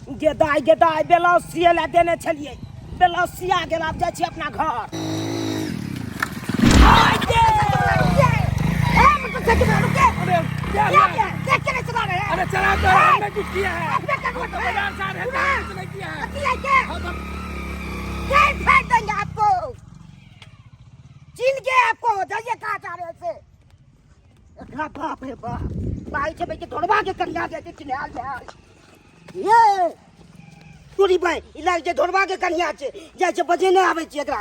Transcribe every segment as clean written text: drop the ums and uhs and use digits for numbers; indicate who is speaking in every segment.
Speaker 1: गे दाइ, गे दाइ, ब्लाउज सिए लए देने छलियै, ब्लाउज सिया गेल। आब जाइ छी अपना घर। आइ गे!
Speaker 2: अरे क्या हुआ? अरे चला तो हमने कुछ किया है? हम तो बाजार से आ रहे थे, कुछ नहीं किया है। हम
Speaker 1: फेंक देंगे आपको, चिन के आपको। जाइए, कहाँ जा रहे हैं? एकरा बाप रे बाप, बाई छै के ढोरबा के कन्या जे छै चिन्हाल में ये तोरी भाई इलाज जे ढोरबा के कन्या छै, जाइ छै बजेने आबै छै एकरा।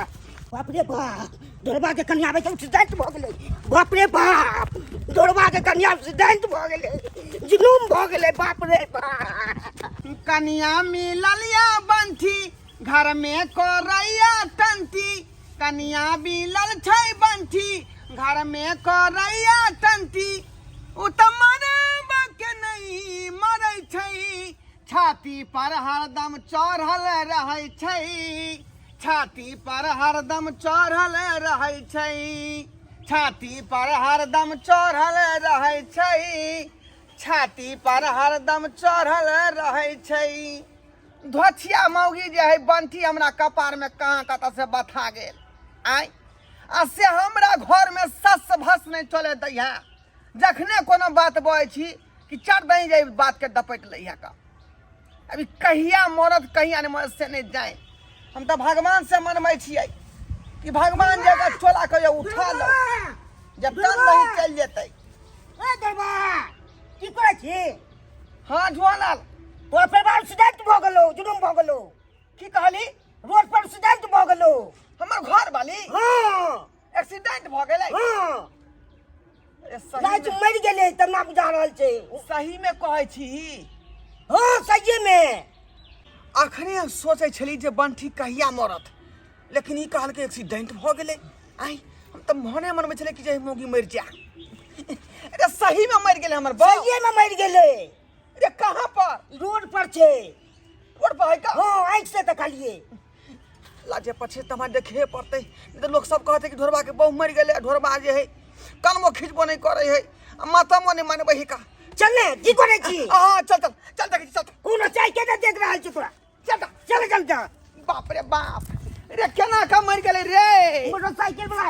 Speaker 1: बाप रे बाप, ढोरबा के कन्या आबै छै, एक्सीडेंट भऽ गेलै। बाप रे बाप, ढोरबा के कन्या एक्सीडेंट भऽ गेलै, जुलूम भऽ गेलै। बाप रे बाप।
Speaker 3: कनिया मिलल या बंठी, घर में करैया टंटी। कनिया मिलल छै बंठी, घर में करैया टंटी। उ तऽ मरबा के नहीं मरै छै, छाती पर हरदम चढ़ल रहै छै। छाती पर हरदम चढ़ल रहै छै। छाती पर हरदम चढ़ल रहै छै। छाती पर हरदम चढ़ल रहै छै। धोछिया मौगी जे है बंठी, हमरा कपार में कहाँ कतऽ से बथा गेल आय आ से हमरा घर में सस भस नहीं चले दैहा। जखने कोनो बात बजै छी कि चढ़ दही जे बात के दपटि लैहा का। अभी कहिया मरत कहिया नहीं मरत से नहीं जाए। हम तऽ भगवान से मनबै छियै कि भगवान जे एकर चोला के उठा लो जब तन नहीं चलि जेतै।
Speaker 1: ए दरबा, की करै छी?
Speaker 3: हाँ जुआलाल।
Speaker 1: तोरा परिवार एक्सीडेंट भऽ गेलौ, जुलुम भऽ गेलौ।
Speaker 3: की कहली?
Speaker 1: रोड पर एक्सीडेंट भऽ गेलौ।
Speaker 3: हमर घर वाली?
Speaker 1: हाँ।
Speaker 3: एक्सीडेंट भऽ गेलै?
Speaker 1: हाँ।
Speaker 3: अरे सही
Speaker 1: राति
Speaker 3: में-
Speaker 1: मरि गेलै तना बुझा रहल छै।
Speaker 3: सही में कहै छी?
Speaker 1: हाँ, सहिए में।
Speaker 3: अखने हम सोचै छली जे बंठी कहिया मरत, लेकिन ई कहलकै एक्सीडेंट भऽ गेलै। आइ हम तऽ मने मनमे छलै कि जे मौगी मरि जा। अरे सही में मरि गेलै हमर बौ?
Speaker 1: सहिए में मरि गेलै।
Speaker 3: अरे कहाँ पर?
Speaker 1: रोड पर छै।
Speaker 3: रोड पर है का?
Speaker 1: हाँ, आँखि से देखलियै।
Speaker 3: लाजे पछे तऽ हमरा देखे पड़तै, नहि तऽ लोक सब कहतै कि ढोरबा के बहु मरि गेलै आ ढोरबा जे है कलमो खिचबो नहि करै है आ मातमो नहि मनबै है का।
Speaker 1: चल ने, की करै छी?
Speaker 3: हाँ, चल चल चल, देखै छी, चल।
Speaker 1: कोनो चाय के नहि देख रहल छी तोरा।
Speaker 3: चल चल।
Speaker 1: चल चल चल।
Speaker 3: बाप रे बाप रे, केना का मरि गेलै रे?
Speaker 1: मोटरसाइकिल वाला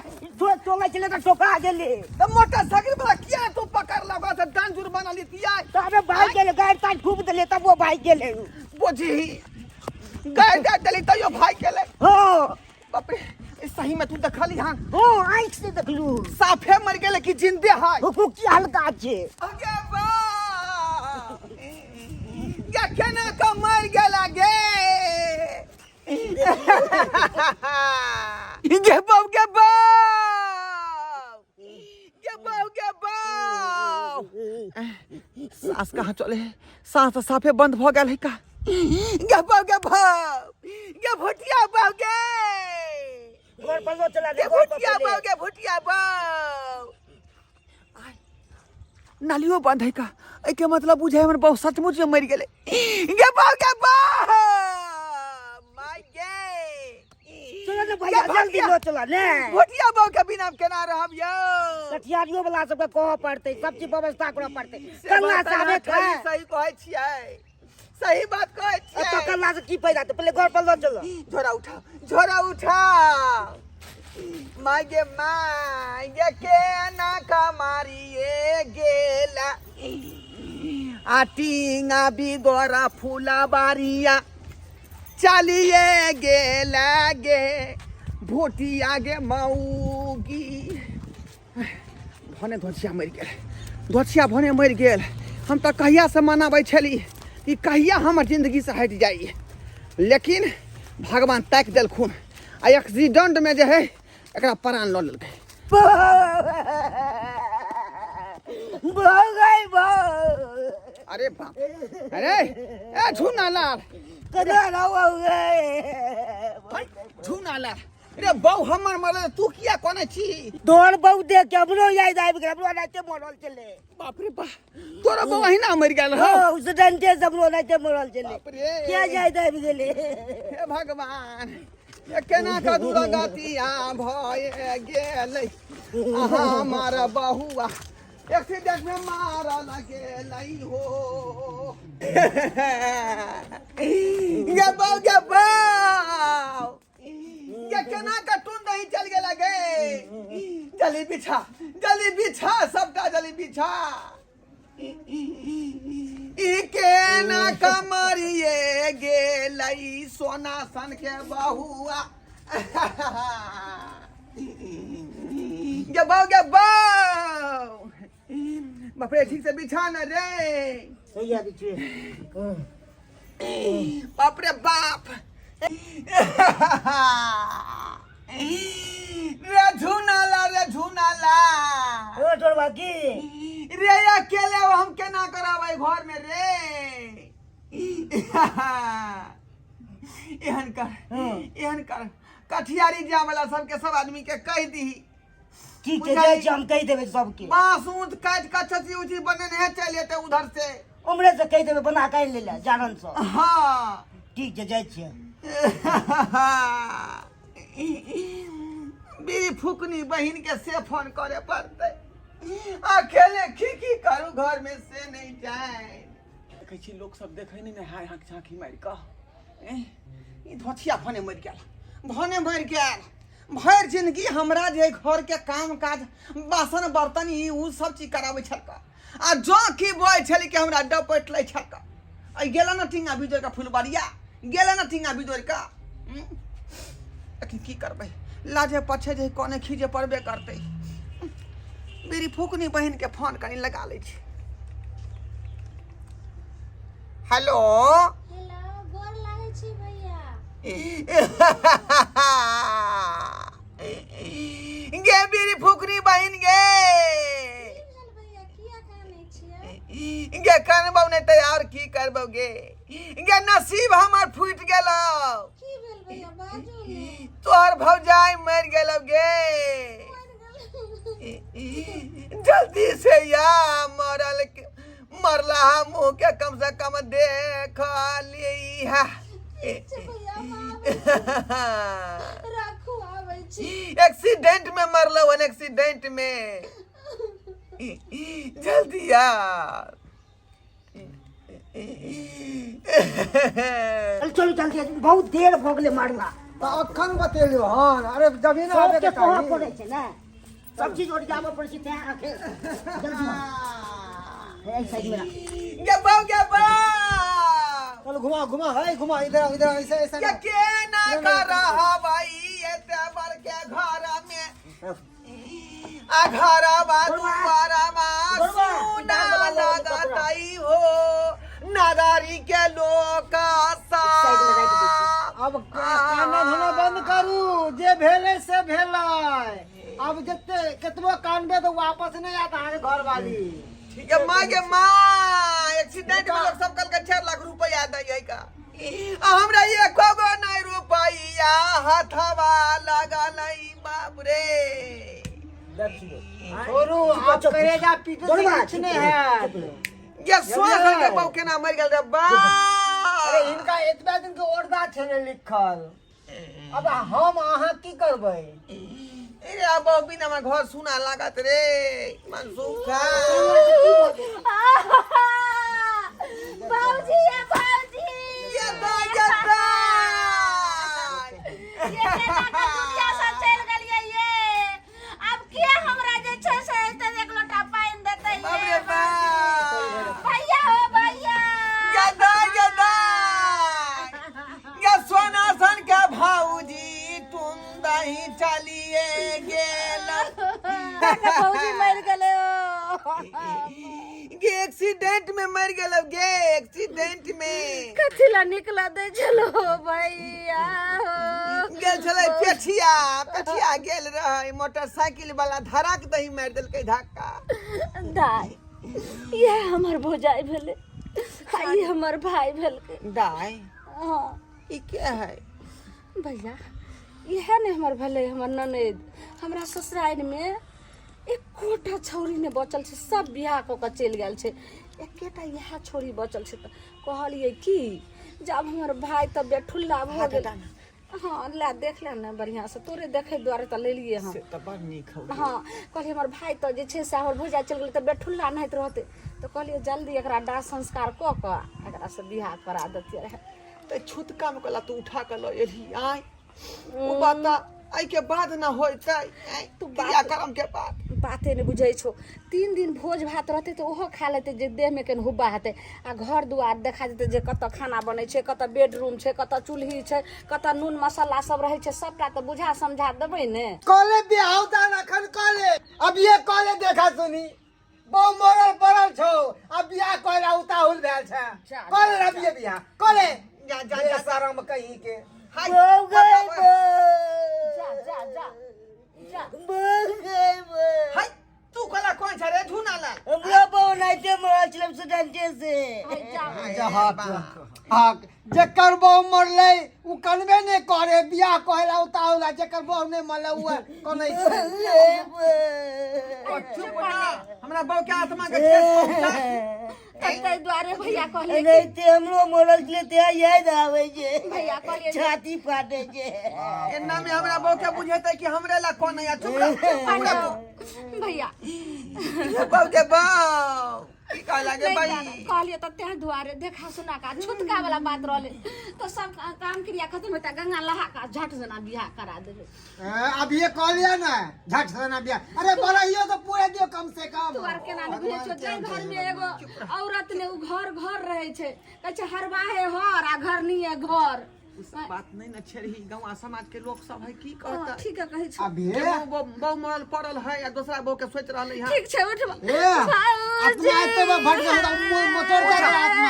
Speaker 1: चलै छलै तऽ ठोकरा गेलै।
Speaker 3: तऽ मोटरसाइकिल वाला किया तू पकड़लक? ओकरा से डांस जुर्माना लितियै।
Speaker 1: तबे भागि गेलै, गाड़ि ताड़ि ठोक देलै तब ओ भागि गेलै।
Speaker 3: बुझी गाड़ि दे देली तैयो भागि गेलै।
Speaker 1: हाँ।
Speaker 3: बाप रे, ई सही में तू देखली हन?
Speaker 1: हाँ, आँखि से देखलू।
Speaker 3: साफे मरि गेलै कि जिंदे है?
Speaker 1: हुकू की हल्का छै।
Speaker 3: अगे बा गे, केना का मरि गेला गे? गे बाप, गे बाप, गे बाप, गे बाप। सास कहाँ चले? सास तऽ साफे बंद भऽ गेल है का। गे बाप, गे बाप, गे भुटिया बाप गे।
Speaker 1: घर पर लो चला
Speaker 3: गे
Speaker 1: दे, घर पर
Speaker 3: भुटिया
Speaker 1: पहिले।
Speaker 3: बाप गे, भुटिया बाप। नालियो बंद है का? एहिके मतलब बुझाइ हमर बहु सचमुच में मरि गेलै। गे बाप, गे बाप, माय गे।
Speaker 1: चलो ने भैया,
Speaker 3: गे
Speaker 1: जल्दी
Speaker 3: भुटिया-
Speaker 1: लो चला ने।
Speaker 3: भुटिया बहु के बिना हम केना रहब यौ?
Speaker 1: कटिहारियो वाला सबके कहऽ पड़तै, सब चीज व्यवस्था करऽ पड़तै।
Speaker 3: से
Speaker 1: कल्ला
Speaker 3: बात अहाँ
Speaker 1: साबे
Speaker 3: सही
Speaker 1: खाए।
Speaker 3: सही कहै छियै, सही बात कहै
Speaker 1: एतऽ
Speaker 3: छियै।
Speaker 1: कल्ला से की फायदा? पहिले घर पर लऽ चलो।
Speaker 3: झोरा उठाओ, झोरा उठाओ। माय गे माय गे, केना कमारिए गेला आ टींगा बिगोरा फूला बारिया चलिए गेला गे भोटिया गे मौगी। भने धोछिया मरि गेल, धोछिया भने मरि गेल। हम तऽ कहियासँ मनाबै छली कि कहिया हमर जिन्दगीसँ हटि जाइ, लेकिन भगवान ताकि देलखुन आ एक्सीडेंटमे जे है एकरा प्राण लऽ लेलकै।
Speaker 1: भऽ गई।
Speaker 3: अरे बाप, अरे ए झूना लाल।
Speaker 1: कना रहो गए।
Speaker 3: झूना लाल रे, बहु हमर मरल, तू किया कोने छी?
Speaker 1: तोहर बहु देख के हमरो याद आबि गेल, हमरो एनाहिते मरल छलै।
Speaker 3: बाप रे बाप, तोरा बहु अहिना मरि गेल हौ?
Speaker 1: हँ, एक्सीडेंटे से हमरो एनाहिते मरल छलै।
Speaker 3: बाप रे,
Speaker 1: किया याद आबि गेलै?
Speaker 3: हे भगवान, ये केना का दुर्गतिया भए गेलै? हमर बहुआ एक्सीडेंट में मारल गेलै हो। बाऊ गे बाऊ गे केना के टून दही चल गेला गे जल्दी बिछा जल्दी बिछा सबटा जल्दी बिछा ई केना कमरिए गेलै सोना सन के बहुआ गे बाऊ गे बाऊ बाप रे ठीक से बिछा न रे
Speaker 1: सही आदि छियै
Speaker 3: बाप रे बाप रे झुनाला रे झुनाला
Speaker 1: ओ तोरबा की
Speaker 3: रे अकेले अब हम केना करबै घर में रे एहन कर एहन कर कठियारी जाय वाला सबके सब आदमी के कहि दीही
Speaker 1: ठीक छै जाइ छी हम कहि देबै सबके
Speaker 3: बांस ऊँच काटि कऽ छची उची बनेने चलि एतै उधर से
Speaker 1: उम्हरे से कहि देबै बना कऽ आनि लै लए जारन सँ
Speaker 3: हाँ
Speaker 1: ठीक छै जाइ छियै
Speaker 3: बीड़ी फूकनी बहिन के से फोन करे पड़तै अकेले की की करू घर में से नहीं जाए देखै छी लोक सब देखै नहि ने हाय हाँक झाँकी मारि कऽ ई धोथिया भने मरि गेल भने मरि गेल भरि जिंदगी हमरा जे घर के काम काज बासन बर्तन ई उ सब चीज कराबै छलका आ जँ की बजै छलै कि हमरा डपटि लै छलका आ गेल ने टींगा बिजोर का फुलबरिया गेल ने टींगा बिजोर का अखन की करबै लाजे पछे जे कोने खीजे पड़बे करतै मेरी फूकनी बहिन के फोन कनी लगा लै छी हेलो
Speaker 4: हेलो गोर लागै छी भैया
Speaker 3: गे मेरी फुकरी बहिन गे
Speaker 4: की भेल भैया किया कानै छियै
Speaker 3: गे कनबौ नहि तऽ आओर की करबौ गे गे नसीब हमर फूटि गेलौ
Speaker 4: की भेल भैया बाजू ने
Speaker 3: तोहर भौजाई मरि गेलौ गे
Speaker 4: मरि गेल
Speaker 3: जल्दी से या मरल के मरला मुंह के कम से कम देख लिहा
Speaker 4: ठीक छै भैया हम आबै छी। राखू आबै छी
Speaker 3: एक्सीडेंट में मरलो हन एक्सीडेंट में जल्दी आ
Speaker 1: चल चलू जल्दी बहुत देर भऽ गेलै मारला
Speaker 5: तऽ अखन बतेलियौ हन अरे जमीन आबे
Speaker 1: सबके
Speaker 5: के
Speaker 1: कहऽ
Speaker 5: चाही
Speaker 1: पड़ै छै ने सब चीज ओरियाबऽ पड़ै छै तें आखिर जल्दी हे एहि साइड में राख
Speaker 3: गे बाऊ गे बाऊ
Speaker 5: चल घुमा घुमा है घुमा इधर आओ, इधर आओ, ऐसे ऐसे
Speaker 3: के
Speaker 5: ना।
Speaker 3: केना करहबै एते बड़के घर में आ घरवा दुआरवा
Speaker 1: गोरबा,
Speaker 3: सुना
Speaker 1: दाल वाला कपड़ा।
Speaker 3: लगतै हो नगरी के लोक
Speaker 1: साइड में राखि दै छी।
Speaker 5: अब काना धोना बंद करू जे भेलै से भेलै अब जते केतबो कानबे तो वापस नहीं आता अहाँके घर वाली
Speaker 3: ठीक है माँ के माँ एक्सीडेंट में लोग सब कल के 4 लाख रुपया दै का आ हमरा एको गो नहीं रुपया हथवा लगल बाप रे
Speaker 1: देखियौ
Speaker 5: छोड़ू आप करेजा पीटे से
Speaker 1: गोरबा,
Speaker 5: कुछ नहीं है
Speaker 3: ये सोच के बाप केना मर गेल रे बा
Speaker 5: अरे हिनका एतबा दिन के औरदा छै ने लिखल अब हम अहाँ की करबै
Speaker 3: अरे अब बिना हमर घर सुना लागत रे मनसुखा
Speaker 4: भौजी ये भौजी
Speaker 3: ये दा ये दा
Speaker 4: ये केना के दुनिया से चलि गेलियै ये आब के हमरा जे छै से एते एक लोटा पानि देतै
Speaker 3: बाप
Speaker 4: ये
Speaker 3: रे बाप
Speaker 4: भैया हो भैया
Speaker 3: गदा गदा ये सोना सन के भाऊजी तुम दही चलिए गेल
Speaker 4: भौजी मरि गेलै ओ
Speaker 3: गे एक्सीडेंट में मर गेल गे एक्सीडेंट में
Speaker 4: कथी ला निकला दै छलो भैया हो
Speaker 3: गेल छलै पेठिया पेठिया गेल रहै मोटरसाइकिल वाला धड़क दही मारि देलकै धक्का
Speaker 4: दाय इएह हमर भौजाई भेलै आ ई हमर भाई भेलकै
Speaker 3: दाय
Speaker 4: हाँ
Speaker 3: ई के है
Speaker 4: भैया इएह ने हमर भेलै हमर ननैद हमरा ससुरारिमे एकोटा छौड़ी नहि बचल छै सब बियाह कऽ कऽ चलि गेल छै एकेटा इएह छौड़ी बचल छै तऽ कहलियै की जे आब हमर भाय तऽ बेठुल्ला भऽ गेल हँ ला देख ले ने बढ़िआँसँ तोरे देखै दुआरे तऽ लेलियै हँ
Speaker 3: से तऽ बड़ नीक हौ
Speaker 4: हँ कहलियै हमर भाय तऽ जे छै से हमर भौजाइ चलि गेलै तऽ बेठुल्ला नाहित रहतै तऽ कहलियै जल्दी एकरा दाह संस्कार कऽ कऽ एकरासँ बियाह करा दैतियै रहए
Speaker 3: तऽ छूत काम कला तू उठा कऽ लऽ एलही आय ओ बात एहि के बाद ना होइतै आँय,
Speaker 4: तू बात-
Speaker 3: क्रियाक्रम के बाद
Speaker 4: बाते नहि बुझै छौ 3 दिन भोज भात रहतै तऽ ओहो खा लेतै जे देहमे केन हुब्बा हेतै आ घर दुआर देखा जेतै जे कतऽ खाना बनै छै, कतऽ बेडरूम छै, कतऽ चूल्ही छै, कतऽ नून मसाला सब रहै छै, सबटा तऽ बुझा समझा देबै ने।
Speaker 5: कॉले बियाह दान अखन कॉले अब ये कॉले देखा सुनी बहु मरल पड़ल छौ अब बियाह कॉले उताहुल भेल छै
Speaker 4: जा,
Speaker 5: कॉले
Speaker 4: जा,
Speaker 5: अब ये बियाह कॉले
Speaker 3: जा, जा,
Speaker 5: जा
Speaker 3: जा।
Speaker 5: शरम कहीं के
Speaker 3: हाय,
Speaker 1: बौ गई
Speaker 3: बताबै।
Speaker 4: जा जा जा जा
Speaker 1: बौ गई बौ।
Speaker 3: हाय तू कला कौन छ रे झूना लाल
Speaker 1: हमरा बौ नाइते मरल छलै सुडंटे से।
Speaker 4: हाय, जा।
Speaker 5: जा हक हक जेकर बहु मरलै उ कनबे नहि करे बियाह कहला उताहुला, जेकर बहु नहि मरलै उ कनै छै।
Speaker 3: ओ चुप ना, हमरा बहू के आत्मा के ठेस पहुंचा।
Speaker 4: ताहि दुआरे भैया कहलियै कि
Speaker 1: एनाहिते हमरो मरल छलै ते याद आबै छै,
Speaker 4: भैया कहलियै जे-
Speaker 1: छाती फाटै छै।
Speaker 3: एना में हमरा बहू के बुझेतै कि हमरे ला कौन है। चुप रह, चुप रह तू।
Speaker 4: भैया
Speaker 3: बहू के बहू की कह लागे
Speaker 4: नहि
Speaker 3: भाई
Speaker 4: जाना। कहलियै तऽ तें दुआरे देखा सुना का छुतका वाला बात रहलै तऽ सब काम क्रिया खत्म होता गंगा लहा का झट जना बियाह करा देबै।
Speaker 5: अब ये कह लिया ना झट से ना बियाह, अरे बड़ाइयो तो पूरे दियो कम से कम।
Speaker 4: तू आर केना नहि बुझै छौ, जाहि घर में एगो औरत ने उ घर घर रहै छै, कहै छै हरवाहे हर आ घरनी है घर।
Speaker 3: उ सब बात नहीं न छेड़ही, गाँव समाज के लोग सब है की
Speaker 4: हँ,
Speaker 3: कहता।
Speaker 4: ठीक है कहै छौ।
Speaker 5: अभी
Speaker 3: बहु मरल पड़ल है या दूसरा बहु के सोच रहले है।
Speaker 4: ठीक छै उठ।
Speaker 5: ए आत्मा आते में भट गया मोटर का आत्मा।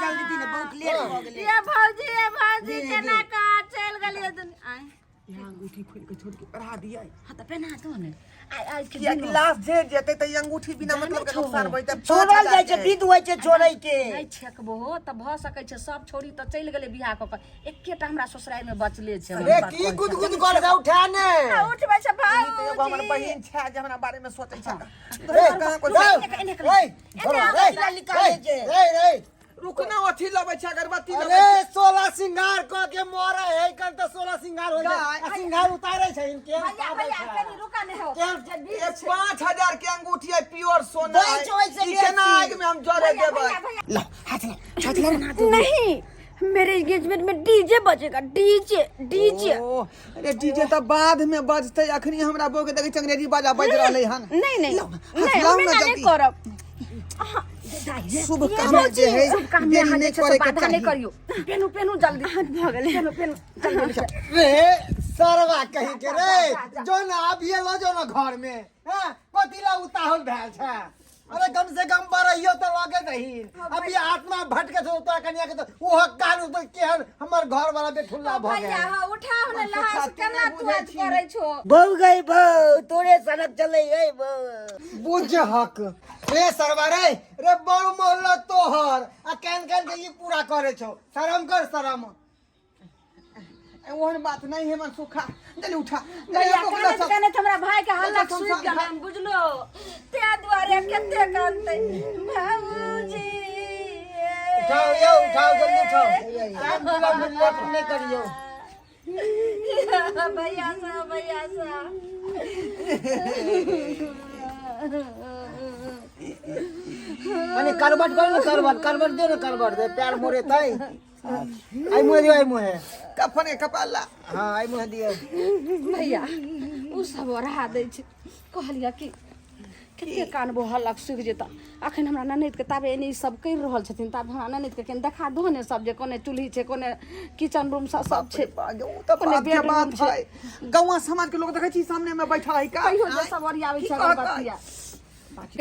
Speaker 1: जल्दी दिन बहुत लेट भऽ गेलै।
Speaker 4: ये भौजी, ये भौजी केना कहाँ चलि गेलियै दुनिया आँय।
Speaker 3: यहाँ अंगूठी खोल के छोड़ के पढ़ा दिया।
Speaker 4: हाँ तऽ पेन्हा दो ने आइ आइ के
Speaker 3: किया
Speaker 4: दिन
Speaker 3: कि लाश झेड़ जेतै तऽ ई अंगूठी बिना मतलब के नुकसान होइतै।
Speaker 1: छोड़ल जाइ छै, विध होइ छै छोड़ै के।
Speaker 4: नहि छेकबो तऽ भऽ सकै छै सब छोड़ी तऽ चलि गेलै बियाह कऽ कऽ, एकेटा हमरा ससुरारि मे बचले छै।
Speaker 5: अरे की गुद गुद कर दे उठा ने।
Speaker 4: उठबै छै
Speaker 3: ई तऽ एगो हमर
Speaker 4: भौजी।
Speaker 3: बहिन छै जे हमरा बारे में सोचै छै।
Speaker 5: ए,
Speaker 3: कहाँ कोइ
Speaker 5: ए, ए,
Speaker 1: एने निकालै छै।
Speaker 5: ए, ए,
Speaker 3: रुक ना, अथी लबै छै अगरबत्ती लबै।
Speaker 5: अरे 16 सिंगार क के मरे है कल तो 16 सिंगार हो जाए
Speaker 3: गाय।
Speaker 5: आ सिंगार उतारे छै इनके।
Speaker 4: भैया भैया कनी रुका ने हो।
Speaker 5: केहन?
Speaker 4: जे बीज
Speaker 3: ये
Speaker 4: छै।
Speaker 3: 5000 के अंगूठी है प्योर सोना
Speaker 1: दै
Speaker 3: है।
Speaker 1: छै ओहिसँ
Speaker 3: ई केना
Speaker 1: बेसी।
Speaker 3: आगि में हम जरे
Speaker 4: भैया,
Speaker 3: देबै?
Speaker 4: भैया, भैया।
Speaker 3: लो हाथ लो हाथ लो।
Speaker 6: नहीं, मेरे एंगेजमेंट में डीजे बजेगा, डीजे डीजे।
Speaker 3: ओ अरे डीजे तऽ बाद में बजतै, अखनी हमरा बहू के देखै छै अंग्रेजी बाजा बाजि रहलै हन।
Speaker 6: नहीं नहीं
Speaker 3: लाउ ना, हाथ
Speaker 6: नहीं,
Speaker 3: लाउ
Speaker 6: हमे
Speaker 3: ना
Speaker 6: ना नहीं
Speaker 3: जल्दी।
Speaker 6: करब।
Speaker 3: शुभ काम जे है
Speaker 4: शुभ काम में
Speaker 3: देरी
Speaker 4: अहाँ जे
Speaker 3: नहि
Speaker 4: छै से
Speaker 3: करे के
Speaker 4: बाधा नहि
Speaker 3: चाही।
Speaker 4: करियौ। पेनू पेनू जल्दी
Speaker 6: भऽ गेलै।
Speaker 4: पेनू पेनू जल्दी।
Speaker 5: रे सरवा कहीं के रे, जो ना अब ये लो जो ना घर में हैं कथी ला उताहुल भेल छै। अरे कम से कम बरैयो तो लगे दही, अभी आत्मा भटके छै तोरा कनिया के तो ओहो कान ऊपर केहन हमर घर वाला बेठुल्ला भ
Speaker 4: भैया
Speaker 5: गेल।
Speaker 4: हाँ उठाओ ने लहास, केना तू आज करै छो?
Speaker 1: बौ गई बौ, तोरे सड़क चलै है बौ।
Speaker 5: बुझ हक रे सरवा रे, रे बड़ मोहल्ला तोहर आ केन केन के ई पूरा करे छौ, शरम कर शरम।
Speaker 3: ओहन बात नहीं है मनसुखा, जल्दी उठा।
Speaker 4: भैया
Speaker 3: जल्दी
Speaker 4: कानैत कानैत हमरा भाई के हल्ला
Speaker 3: सब
Speaker 4: सुति गेल हन बुझलो, तें दुआरे कते कानतै भाऊजी।
Speaker 5: उठाओ यो उठाओ जल्दी उठाओ, टाइम पूरा लेट नहीं करियो।
Speaker 4: भैया सा भैया सा
Speaker 5: अनि करबट कर न, करबट करबट दे न, करबट दे प्यार मोरे तै आई मुहे दियो, आई मुहे
Speaker 3: कफन के कपाला।
Speaker 5: हाँ आई मुहे दियो।
Speaker 4: भैया उ सब ओढ़ा दै छै, कहलियै कि कते कानबो हल्लक सुखि जेतऽ। अखन हमरा ननैदके ताबे एने ई सब करि रहल छथिन, ताबे हमरा ननैदके कनि देखा दहो ने सब, जे कोने चूल्ही छै, कोने किचन रूम सब सब छै,
Speaker 3: उ तऽ
Speaker 4: कोने
Speaker 3: बात के
Speaker 4: बेडरूम
Speaker 3: बात
Speaker 4: छै।
Speaker 3: है, गाँव समाज के लोग देखै छी सामने में बैठा है का।
Speaker 4: कहियो जे सब ओरियाबै
Speaker 3: की
Speaker 4: छै
Speaker 3: कहतै?
Speaker 4: अगरबत्तिया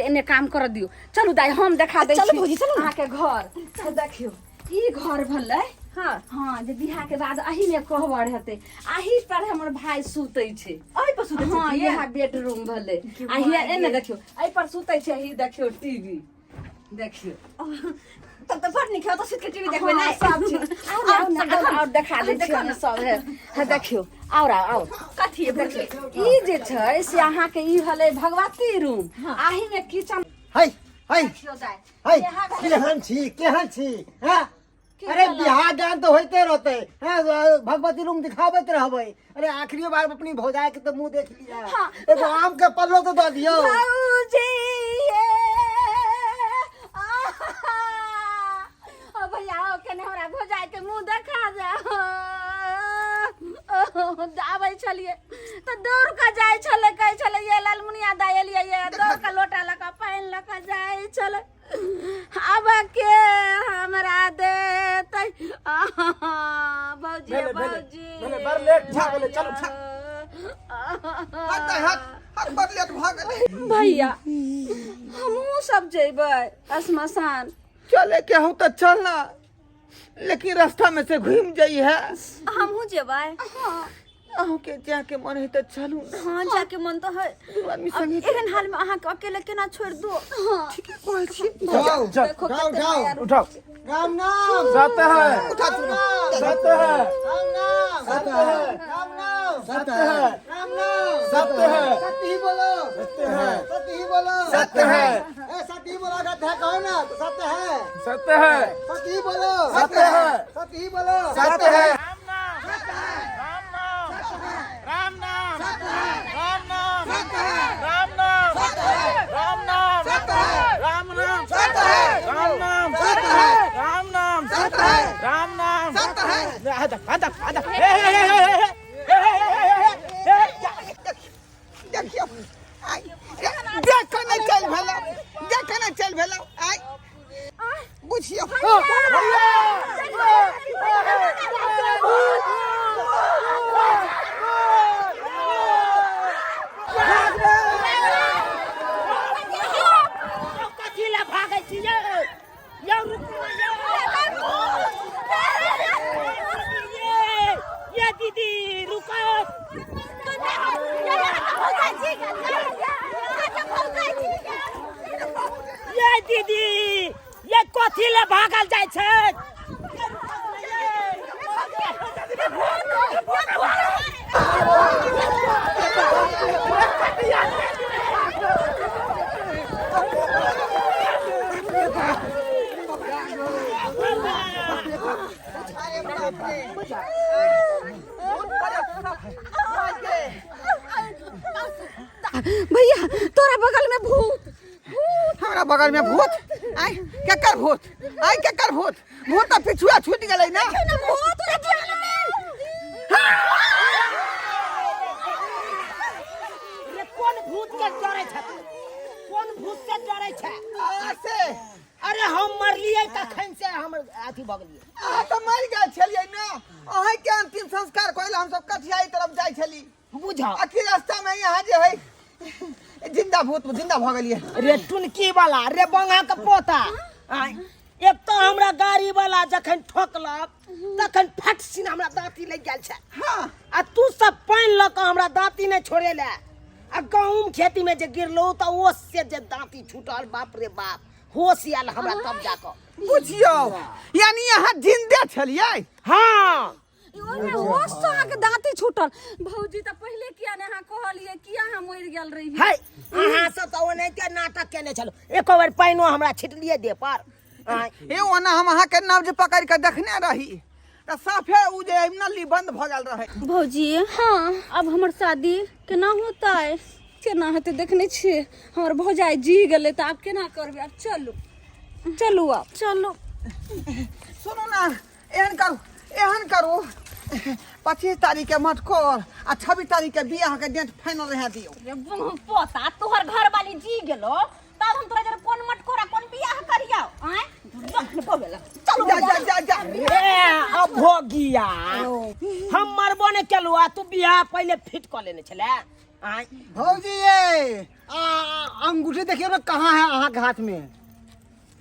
Speaker 4: एने काम कर दियौ। चलू दाइ हम देखा दै
Speaker 6: चलू
Speaker 4: छी
Speaker 6: भौजी, चलू ने।
Speaker 4: अहाँके घर। तऽ देखियौ ई घर भेलै।
Speaker 6: हाँ।
Speaker 4: हाँ जे बियाह के बाद अही में कोहबर हेतै, अही पर हमर भाई सुतै छै।
Speaker 6: एहि पर सुतै
Speaker 4: हाँ
Speaker 6: छथिन?
Speaker 4: इएह बेडरूम भेलै। आ हिया एने देखियौ एहि पर सुतै छै। ही देखियौ टीवी देखियौ।
Speaker 6: तब तऽ बड़ नीक है, ओतऽ सुति के टीवी देखबै
Speaker 4: हाँ,
Speaker 6: नै?
Speaker 4: सब चीज। आउ ने, आउ ने, आउ, आउ देखा दै
Speaker 6: देखो
Speaker 4: छियै
Speaker 6: ने।
Speaker 4: सब है। है देखियौ आउ आउ आउ।
Speaker 6: कथी है भौजी?
Speaker 4: ई जे छै से अहाँके ई भेलै भगवती रूम, आही में किचन।
Speaker 5: है है
Speaker 4: देखियौ दाइ
Speaker 5: है
Speaker 4: इएह भेलै।
Speaker 5: केहन छी केहन छी हैं?
Speaker 4: की
Speaker 5: अरे
Speaker 4: कहलौं?
Speaker 5: बियाह दान तो होते रहते हैं, भगवती रूम दिखाबैत रहबै। अरे आखिरी बार अपनी भौजाई के तो मुंह देख लिया।
Speaker 4: हाँ।
Speaker 5: एगो आम के पल्लो तो दऽ दियौ।
Speaker 4: भौजी ये, आहा! ओ भैया, ओ केने हमरा आबै छलियै तऽ दौड़ कऽ जाइ छलै, कहै छलै ये लालमुनिया दाइ एलियै ये, दौड़ कऽ लोटा लऽ कऽ पानि लऽ कऽ जाइ छलै। आब के हमरा देतै? भौजी
Speaker 2: भेलै, भेलै,
Speaker 4: भौजी
Speaker 2: भेलै, बड़ लेट भऽ गेलै, चलू,
Speaker 3: हट हट हट, बड़ लेट भऽ गेलै।
Speaker 4: भैया, हमहूँ सब जेबै श्मशान।
Speaker 3: चले के हूँ तऽ चल ना, लेकिन रास्ता में से घूम जाइ है।
Speaker 6: हमहूँ जेबै।
Speaker 3: अहूँ के जाके मन है तऽ चलू ना।
Speaker 6: हाँ, जाके मन तो है।
Speaker 3: दू आदमी
Speaker 6: अब
Speaker 3: संगे।
Speaker 6: एहन हाल में अहाँके अकेले केना छोड़ दू?
Speaker 3: ठीके कहै छी।
Speaker 5: जाओ
Speaker 4: देखो
Speaker 5: जाओ
Speaker 4: कते
Speaker 5: जाओ।
Speaker 4: माया।
Speaker 2: उठाओ।
Speaker 5: राम नाम
Speaker 2: सत्य है।
Speaker 3: उठा चुनो।
Speaker 2: सत्य है।
Speaker 5: राम नाम
Speaker 2: सत्य है।
Speaker 5: राम नाम
Speaker 2: सत्य है।
Speaker 5: राम नाम
Speaker 2: सत्य है।
Speaker 5: सत्य ही बोलो।
Speaker 2: सत्य है।
Speaker 5: सत्य ही बोलो।
Speaker 2: सत्य है।
Speaker 5: ए, सत्य ही बोला जाता है, कहो ना तो सत्य है।
Speaker 2: सत्य है।
Speaker 5: सत्य ही बोलो।
Speaker 2: सत्य है।
Speaker 5: सत्य ही बोलो।
Speaker 2: सत्य है।
Speaker 7: राम नाम, राम नाम, राम नाम, राम नाम, राम नाम, राम नाम, राम नाम, राम नाम। आधा आधा आधा, हे हे हे हे हे हे हे हे।
Speaker 3: देखियौ, आइ देख कऽ नहि चलि भेलौ, देख कऽ नहि चलि भेलौ। आइ बुझियौ।
Speaker 1: कथी लए भागै छी यौ? यौ रुकू ने यौ। ये ये दीदी, रुको। ये दीदी, ये कथी लए भागल जाइ छै?
Speaker 3: अरे बाप रे!
Speaker 4: भैया, तोरा बगल में भूत।
Speaker 3: हमरा बगल में भूत? आइ केकर भूत? आइ केकर भूत? भूत तऽ पिछुआ छूटि गेलै ने।
Speaker 4: भूत।
Speaker 1: रे, कोन भूत के डरे छै तू? कोन भूत से डरे छै?
Speaker 3: आ, से
Speaker 1: अरे, हम मरलियै तखन से हम अथी भऽ गेलियै।
Speaker 3: अहाँ तऽ मरि गेल छलियै ने, अहाँके अंतिम संस्कार करै लए हमसब कटिहारी तरफ जाइ छली।
Speaker 1: बुझ
Speaker 3: अखी रास्ता में यहाँ जे है जिंदा भूत जिंदा भऽ गेलियै।
Speaker 1: रे टुनकी वाला, रे बंगा के पोता, आँय, एक तऽ हमरा गाड़ी वाला जखन ठोकलक तखन फट सिन हमरा दाँती लागि गेल छै। आ तू सब पानि लऽ कऽ हमरा दाँती नहि छोड़ेले, आ गहूँम खेती में जे गिरलो तऽ ओ से जे दाँती छूटल, बाप रे बाप, होश आयल हमरा तब जाकऽ।
Speaker 3: बुझियौ, यानी अहाँ जिंदे छलियै?
Speaker 1: हाँ।
Speaker 4: ओहिमे होश से अहाँके दाँती छूटल। भौजी, तऽ पहिले किया ने अहाँ कहलियै? किया अहाँ मरि गेल रहियै?
Speaker 1: है, अहाँ सब तऽ ओनाहिते नाटक केने छलहुँ, एको बेर पानिओ हमरा छिटलियै देह पर? आँय।
Speaker 3: हे, ओना हम अहाँके नब्ज पकड़ि कऽ देखने रही तऽ साफे उ जे नली बंद भऽ गेल रहै।
Speaker 6: भौजी।
Speaker 4: हाँ।
Speaker 6: अब हमर शादी केना होता है?
Speaker 4: केना हेतै? देखने छियै, हमर भौजाई जी गेलै, तऽ आब केना करबै? आब चलू, चलू आब।
Speaker 6: चलो।
Speaker 3: सुनू ने, एहन करू, एहन करू, 25 तारीख के मटकोर आ 26 तारीख के बियाह के डेट फाइनल रह दियौ।
Speaker 6: रे पोता, तोहर घर वाली जी गेलो तब हम तोरा जरा कोन मटकोरा, कोन बियाह करियो? आय बोलेला, चलो।
Speaker 3: जा जा जा जा।
Speaker 1: रे अभोगिया, हम मरबो नहि केलहुँ आ तू बियाह पहिले फिट कऽ लेने छलै? आँय।
Speaker 5: भौजी ये अंगूठी देखियौ ने, कहाँ है अहाँके हाथ में?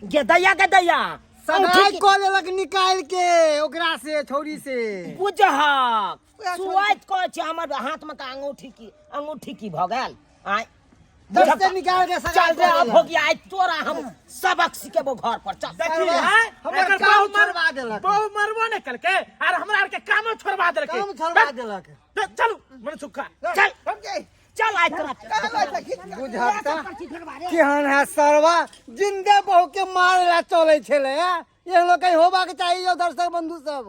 Speaker 1: गे दैया, गे दैया।
Speaker 5: सगाई कऽ लेलक निकालि के ओकरा से, छौरी से।
Speaker 1: बुझहक सुआइत कहै छै, हमर हाथ में के अंगूठी की, अंगूठी की भऽ गेल? आँय।
Speaker 5: दस से निकाल के सगाई
Speaker 1: चल रे
Speaker 5: कऽ लेलक।
Speaker 1: अभोगिया, आइ तोरा हम सबक सिखेबो, घर पर चल।
Speaker 2: देखी।
Speaker 5: हमर
Speaker 2: आँय, एकर
Speaker 5: काम
Speaker 2: बहु मर
Speaker 5: छोड़बा देलक।
Speaker 2: बहु मरबो नहि केलकै आर हमरा आरके कामो छोड़बा देलकै।
Speaker 5: काम छोड़बा देलक।
Speaker 2: चलू मन सुखा।
Speaker 1: चल चल, आइ तोरा
Speaker 5: बुझहक तऽ केहन है सरवा, जिंदे बहु के मारे ला चलै छलै। हैं, एहन लोग कहीं होबाक चाही यौ दर्शक बंधु सब।